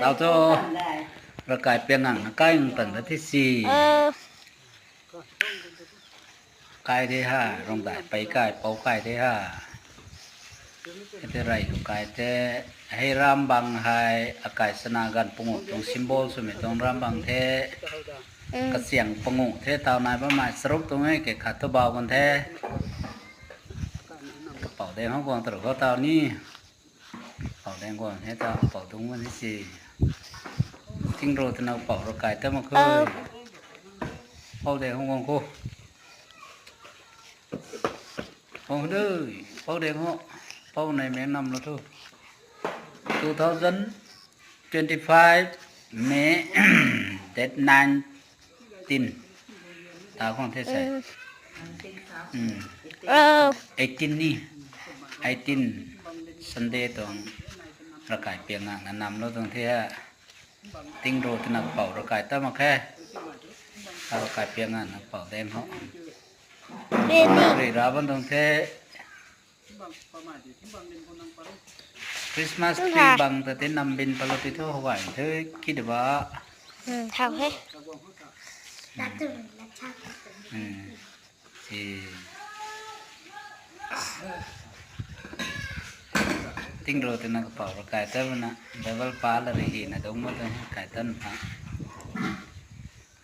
ເອົາໂຕ ລະກາຍປຽງຫຍັງ ກາຍຕັ້ງແຕ່ທີສີ່ ເອີ ກາຍທີຫ້າ ລົງໄດ້ໄປກາຍເປົາກາຍທີຫ້າ ເຮັດໄດ້ໄດ້ກໍກາຍແຕ່ ໃຫ້ຣຳບັງ ໃຫ້ອາກາຍສະໜາກັນປະໂງກຕົງຊິມໂບລສຸເມຕົງຣຳບັງແທ້ ອືມ ກະສຽງປະໂງກແທ້ ຕາວນາຍປະມາຍສະຫຼຸບຕົງໃຫ້ແກ່ຂາດຕົວບ່າວຄົນແທ້ ເປົາແດງເຮົາກວາງຕະຫຼອດເຂົາຕາວນີ້ ເປົາແດງກວາງແທ້ຕາວ ເປົາຕົງວັນທີສີ່ ຕິງໂຣຕະນາເປົາລະກາຍແຕ່ມາເຄີຍ ເປົາແດງເຮົາກວາງໂຄ ເປົາເດີ ເປົາແດງເຮົາ ເປົາໃນແມງນ້ຳລະໂທ two thousand twenty-five May date nineteen ຕາຂອງເທດໃສ ອືມ ອືມ ເອີ eighteen ນີ້ eighteen Sunday ຕອງລະກາຍປຽງງານນຳໂລດຕົງເທ ຕິງໂຣຕະນາເປົາລະກາຍຕາມາແຄ ລະກາຍປຽງງານນຳເປົາແດງເຮົາ ເບບີ ເຣລາບັນຕົງເທ Christmas tree ບັງຕະເຕັນນຳບິນປະໂລຕິໂທຫວາຍເທີຄິດວ່າ ອືມ ເທົ່າເຮ ອືມ ທີ່ ຕິງໂຣຕະນາກະເປົາລະກາຍແຕ່ວະນະ ໄດ້ວັລປາລະເຣຮີນະດົງມະຕະກາຍຕັນພະ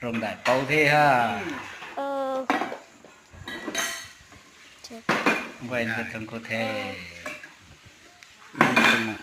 ລົງໄດ້ເປົາເທຫາ ເອີ ເວັນເປັນຕົງໂຄເທ